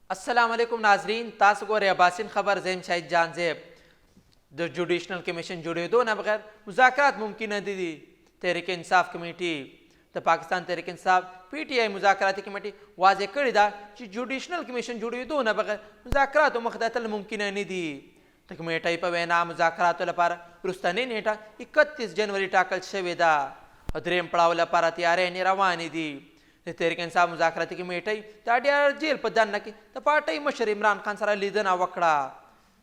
السلام علیکم ناظرین، تاسو ګورئ اباسین خبر. زیم شاهد جانزیب. د جوډیشنل کمیشن جوړېدو نه بغیر مذاکرات ممکن نه دي. تحریک انصاف کمیټي، د پاکستان تحریک انصاف پی ټي آی مذاکراتي کمیټي واضح کړې ده چې جوډیشنل کمیشن جوړېدو نه بغیر مذاکراتو مخ ته تل ممکن نه دي. د کمیټۍ په وینا، مذاکراتو لپاره وروستنۍ نیټه 31 جنوري ټاکل شوې ده او دریم پړاو لپاره تیارۍ روانې دي. د تحریک انصاف مذاکراتي کمیټۍ د اډیاله جیل په دننه کې د پارټۍ مشر عمران خان سره لیدنه وکړه.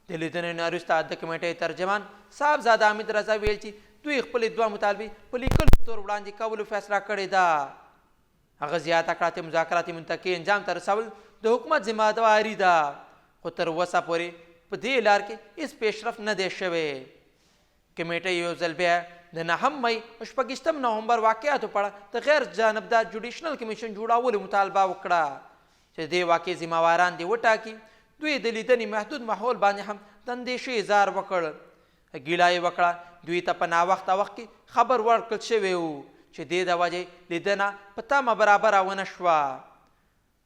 د لیدنې نه وروسته د کمیټۍ ترجمان صاحبزاده حمید رضا ویل چې دوی خپلې دوه مطالبې په لیکلو تور وړاندې کولو فیصله کړې ده. هغه زیاته کړه چې مذاکراتي منطقې انجام ته رسول د حکومت ذمه واري ده، خو تر اوسه پورې په دې لار کې هیڅ پیشرفت نه دی شوی. کمیټې یو ځل بیا د 9 مئی او 26 نومبر واقعاتو په اړه د غیر جانبدار جوډیشنل کمیشن جوړولو مطالبه وکړه چې د دې واقعې ذمه واران دې وټاکي. دوی د لیدنې محدود ماحول باندې هم د اندېښې اظهار وکړ. ګیله یې وکړه دوی ته په ناوخته وخت کې خبر ورکړل شوی و چې دې د وجې لیدنه په تمه برابره ونه شوه.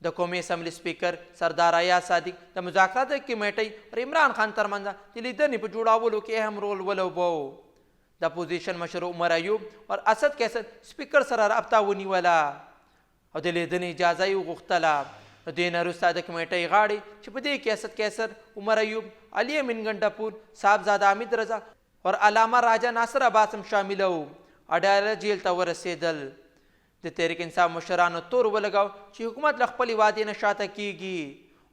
د قومي اسمبلي سپیکر سردار ایاز صادق د مذاکراتو کمیټۍ او عمران خان ترمنځ د لیدنې په جوړولو کې اهم رول ولوباوه. د اپوزیشن مشر عمر ایوب او اسد قیصر سپیکر سره رابطه ونیوله او د لیدنې اجازه یې وغوښتله. نو دې نه وروسته د کمیټۍ غاړې چې په دې کې اسد قیصر، عمر ایوب، علي امین ګنډاپور، صاحبزاده حمید رضا او علامه راجا ناصر عباس هم شامل وو، اډیاله جیل ته ورسېدل. د تحریک انصاف مشرانو تور ولګاو چې حکومت له خپلې وعدې نه شاته کیږي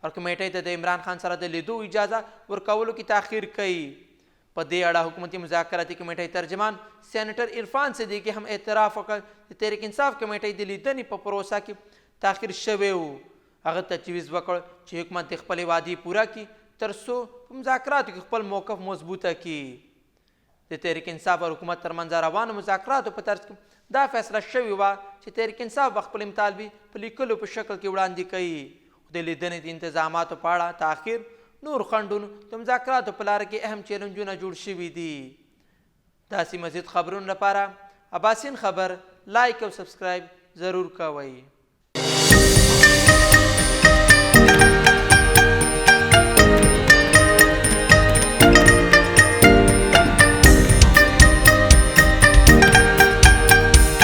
او کمیټۍ ته د عمران خان سره د لیدو اجازه ورکولو کې تاخیر کوي. په دې اړه حکومتي مذاکراتي کمیټۍ ترجمان سینیټر عرفان صدیقي هم اعتراف وکړ چې تحریک انصاف کمیټۍ د لیدنې په پروسه کې تاخیر شوی و. هغه تجویز وکړ چې حکومت د خپلې وعدې پوره کړي تر څو په مذاکراتو کې خپل موقف مضبوطه کړي. د تحریک انصاف او حکومت ترمنځ روانو مذاکراتو په ترڅ کې دا فیصله شوې وه چې تحریک انصاف به خپلې مطالبې په لیکلو په شکل کې وړاندې کوي، خو د لیدنې د انتظاماتو په اړه تاخیر نور خنډونو د مذاکراتو په لاره کې اهم چیلنجونه جوړ شوي دي. داسې مزید خبرونو لپاره اباسین خبر لایک او سبسکرایب ضرور کوئ.